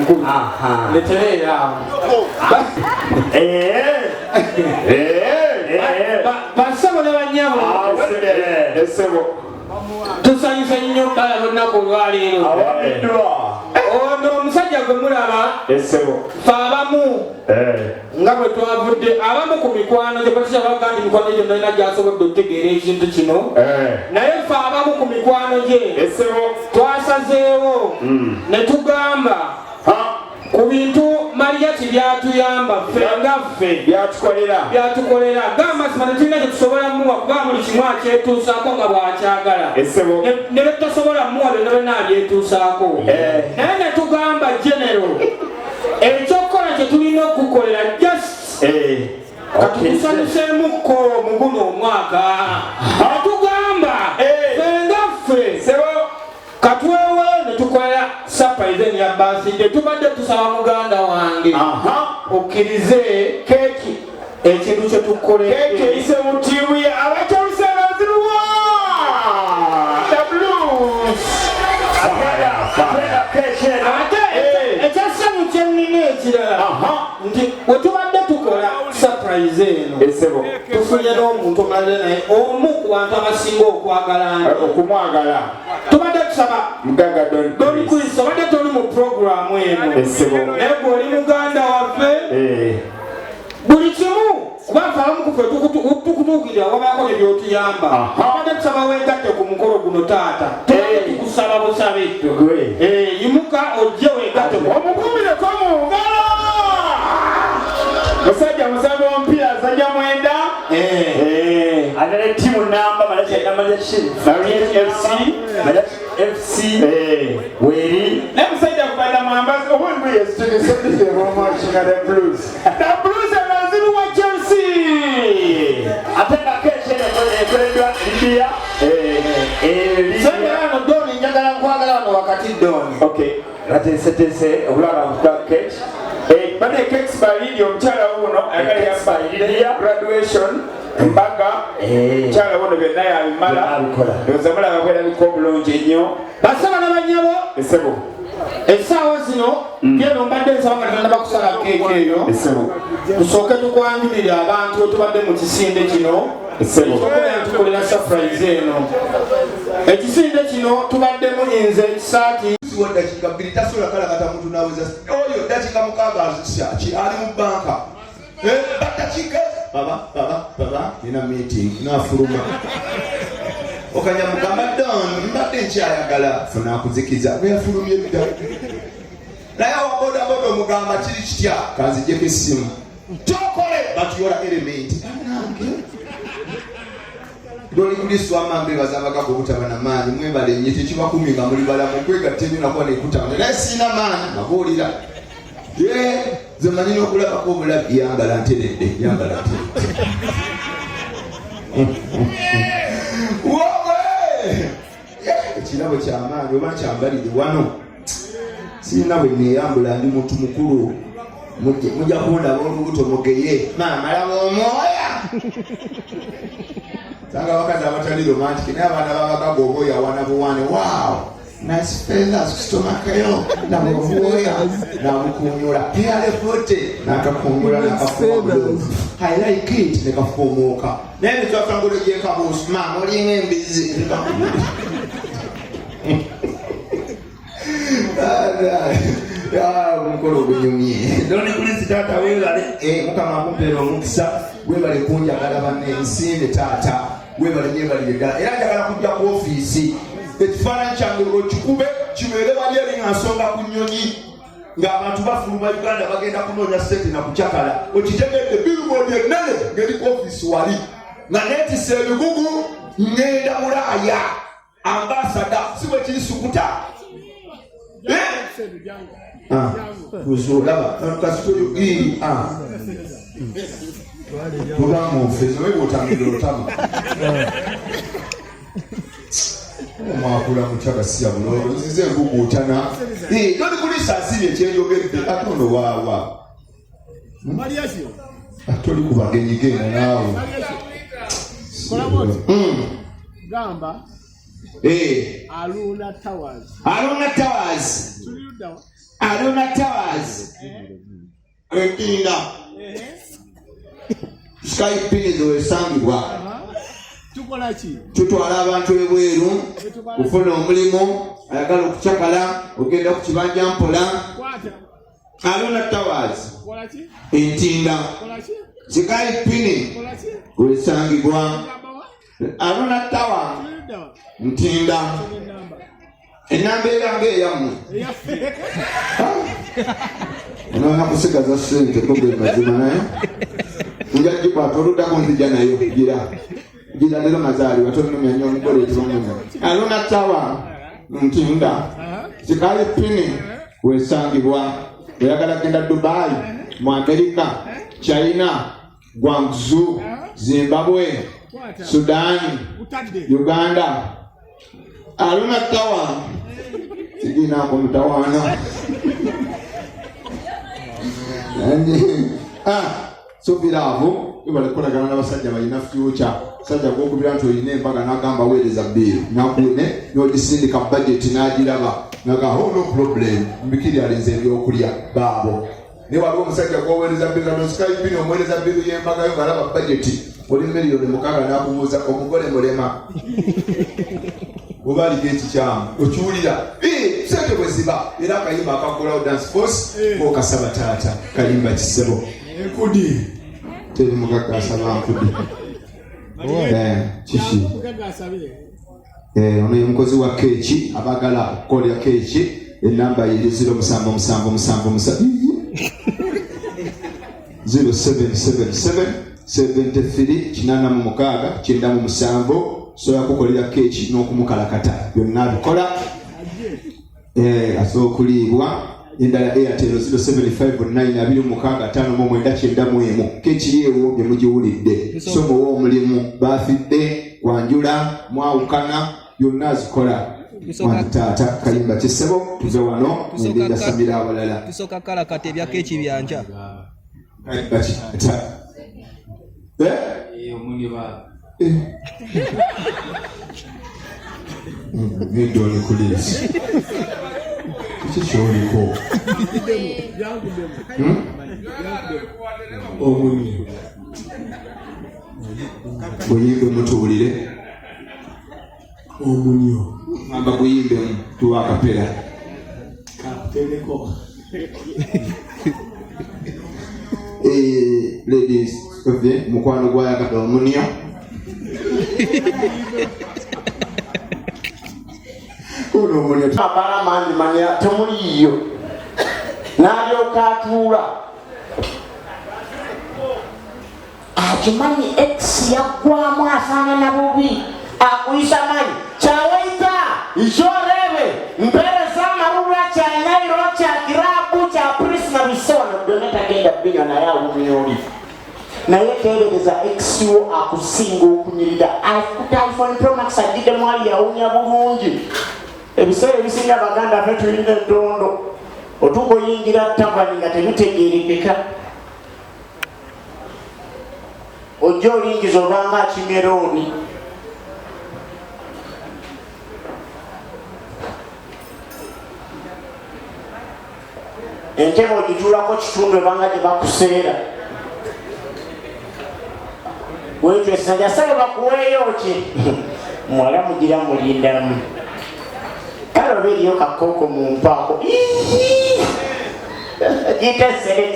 Mukulu. Letereera awo. Bassebo ne bannyabo, tusanyuse nnyo bbala lunaku olwaleero. Ono omusajja gwe mulaba, fe abamu nga bwe twavudde abamu ku mikwano gye, batusaba nti mikwano gye gyonna gyasobodde okutegeera ekintu kino, naye fe abamu ku mikwano gye twasazeewo ne tugamba ku bintu Mariachi byatuyamba ffe nga ffe, byatukolera. Gamazima tetulina kyetusobola muwa, kuba buli kimu akyetuusaako nga bw'akyagala, ne betutasobola muwa byonna byonna abyetuusaako. Naye ne tugamba, General, ekyokukola kye tulina okukolera, just katukusanyuseemukko mu guno omwaka, netugamba ffe nga ffe katwewe ne tukolera surprise eno ya birthday. Tubadde tusaba, muganda wange, okkirize keeki, ekintu kye tukoledde. Keeki eyise mu ttiimu ye aba Chelsea baziruwa, the Blues. Ate ekyessanyu kyennina ekirala nti we tubadde tukola surprise eno, tufunye n'omuntu omulala, naye omu ku bantu abasinga okwagala nti okumwagala. Tubadde tusaba Mugagga Don. Don Chris, obadde toli mu puroguramu eno, naye gwe oli muganda waffe. Buli kimu, kuba ffe abamu kufe tukutuukirira, wabaako ne byotuyamba. Tubadde tusaba weegatte ku mukolo guno, taata. Tubadde tukusaba busabe. Yimuka ojje weegatte ku Omukumireko mu ngalo, musajja musambi w'omupiira, azanya 9. Ate ne ttiimu namba Mariachi Mariachi FC. Mariachi FC weeri. Naye musajja kubanda mwambazi obundi yesitugisemumakinga the Blues, the Blues emaziruwa Chelsea. Ate nga keeki eno ekoleddwa Libya. Sembera wano, Doni, njagala nkwagala wano wakati, Doni. Okay. Bateeseteese obulaba nkuta keeki. Bane cakes by Lydia, omukyala wuno ayagala Cakes by Lydia. Graduation, mbaga, omukyala wuno byonna yabimala. Byonna abikola. Ndowooza mulaba bwerabika obulungi ennyo. Basaba ne banyabo, Esebo. Essaawa zino geno mbadde nsaba nga tetannaba kusala keeki eyo, tusooke tukwanjulire abantu wetubadde mu kisinde kino ekyokubeera tukolera surprise eno. Ekisinde kino tubaddemu nze Kisaati. Wa dakiika 2 tasobola kalakata muntu naweza oyo dakiika 6 azisya ki ali mu banka. Badakiika baba baba baba nina meeting, nafuluma okanya mugamba, "Don, mbadde nkyayagala funa akuzikiza." Bweyafulumye dda, naye awa bodaboda omugamba kiri kitya, kanzijeko essimu tokole batyola element. Bannange, Doli Kristo amambe bazabagako obutaba na maanyi. Mwebale nnyo, tekibakumi nga muli balamu okwegatta ennyo nakuba nekutama, naye siina maanyi mabuulira ye nze manyi n'okulabako obulabi. Yambala nteredde, yambala nteredde. Wowe! Ekirabo kyamaanyi oba nkyambalire wano, sirina bwe neeyambula, ndi muntu mukulu. Mujja kundaba olubuto mugeye, maama laba omwoya. Sanga abakazi abatali romantic, naye abaana babagaga obwoya awana buwane. Wow, nice feathers kustomakayo, laba obwoya nabukunyula eyalefote nakakungula nakafuba bulungi. I like it, nekafuumuuka, naye netwakangula gyekabuusu, maama olinga embizi. Ah, omukolo gunyumye. Doni Kulisi, taata webale. Mukama akumpeera omukisa, webale kunjagala banne nsimbe. Taata webale, nyebalire ddala. Era njagala kujja ku ofiisi, ekifaananyi kyange okikube kibeere wali eri nga nsonga ku nnyonyi ng'abantu bafuluma Uganda bagenda kunoonya sente na kucakala. Okitegedde, billboard ennene ng'eri ku ofiisi wali nga neetisa ebigugu ŋŋenda Bulaaya, ambassador, si bwe kiri sukuta? Olaba kasitoyo tubanga ofezo oba otambidde otama mwakula mutya gasiya bulolo nzize nkuguutana toli kulisa asibye ekyenjogedde ate ono waawa toli ku bagenyi genda naawe. Gamba. Eh. Aluna Towers. Aluna Towers. Tuli luddawa? Aruna Towers Entinda Sky Pins wesangibwa. Tutwala abantu ebweru kufuna omulimu, ayagala okucakala, ogenda ku kibanja mpola. Aruna Towers Entinda Sky Pin wesangibwa. Aruna Tower Ntinda. Enamba era ng'eyammwe. Onoona kusigaza ssente ko gwe mazima naye nja gikwata oluddako nzija nayo gira gira leero mazaalibwa tonumya nnyo omugole ekibamuna. Aruna Tower Ntinda Sikaali Pini wesangibwa. Oyagala kugenda Dubai, mu Amerika, China, Guangzhou, Zimbabwe, Sudan, Uganda. Aruna Tower siginaako mutawaana. Soviraavu webale kukolagana n'abasajja balina future. Sajja gwokubira nti olina embaga n'agamba weereza bbiiru nakune n'ogisindika budget n'agiraba naga oh no problem mbikiri alinze ebyokulya baabo. Naye waliwo omusajja gwoweereza bbiiru kati Sky Pin omuweereza bbiiru y'embaga yo ng'alaba budget oli 6,000,000 n'akubuuza omugole mulema oba aliko ekikyamu okiwulira sente bwe ziba era akayimba akakolawo dance force kokasaba taata kayimba kisebo Enkudi. Teri mugagga asaba nkudi. Kiki? Ono ye mukozi wa keeki abagala okukolera keeki enamba ye zero musanvu musanvu musanvu musanvu zero seven seven seven seventy three kinaana mu mukaaga kyenda mu musanvu. Sobola kukolera keeki n'okumukalakata byonna abikola. Asobola okuliibwa. Endala Airtel zero seven five nine abiri mu mukaaga ataano mu mwenda kyenda mu emu. Keeki yeewo bye mugiwulidde. So muwe omulimu baafidde kwanjula mwawukana byonna azikola. Mwana taata kayimba kisebo tuve wano ngenda samira abalala. Tusooka kalakata ebya keeki byanca. Kayimba kitata. Ngendo kulisi. Kiki kyoliko? Omunye. Guyimbe mutuwulire. Omunyo. Ngamba guyimbe tuwa akapera. Kakutereko. Ladies, okay, mukwano gwayagala omunyo. Ono omunyo. Abala mangi manya temuliiyo. N'alyoka atuula. Akimanyi ex yaggwamu afaanana bubi. Akuyisa manyi. Kyawaita, isorebe, mpeereza amalula kya Nyairo, kya Kirabu, kya Prisma bisono. Byonna tagenda binywa naye awumya oli. Naye teebereza ex wo akusinga okunyirira. Akutte iPhone Pro Max agiddemu ali yawunya bulungi. Ebiseera ebisinga Abaganda ffe tulina entondo. Otuuka oyingira tavani nga tebitegeerekeka. Ojja olingiza obanga akimerooni. Entebe ogituulako kitundu ebanga gye bakuseera. Weetwesanja sale bakuweeyo ki? Muwala mugira mulindamu. Kale oba eriyo kakooko mu mpaako. Iiii! Giyite sereti.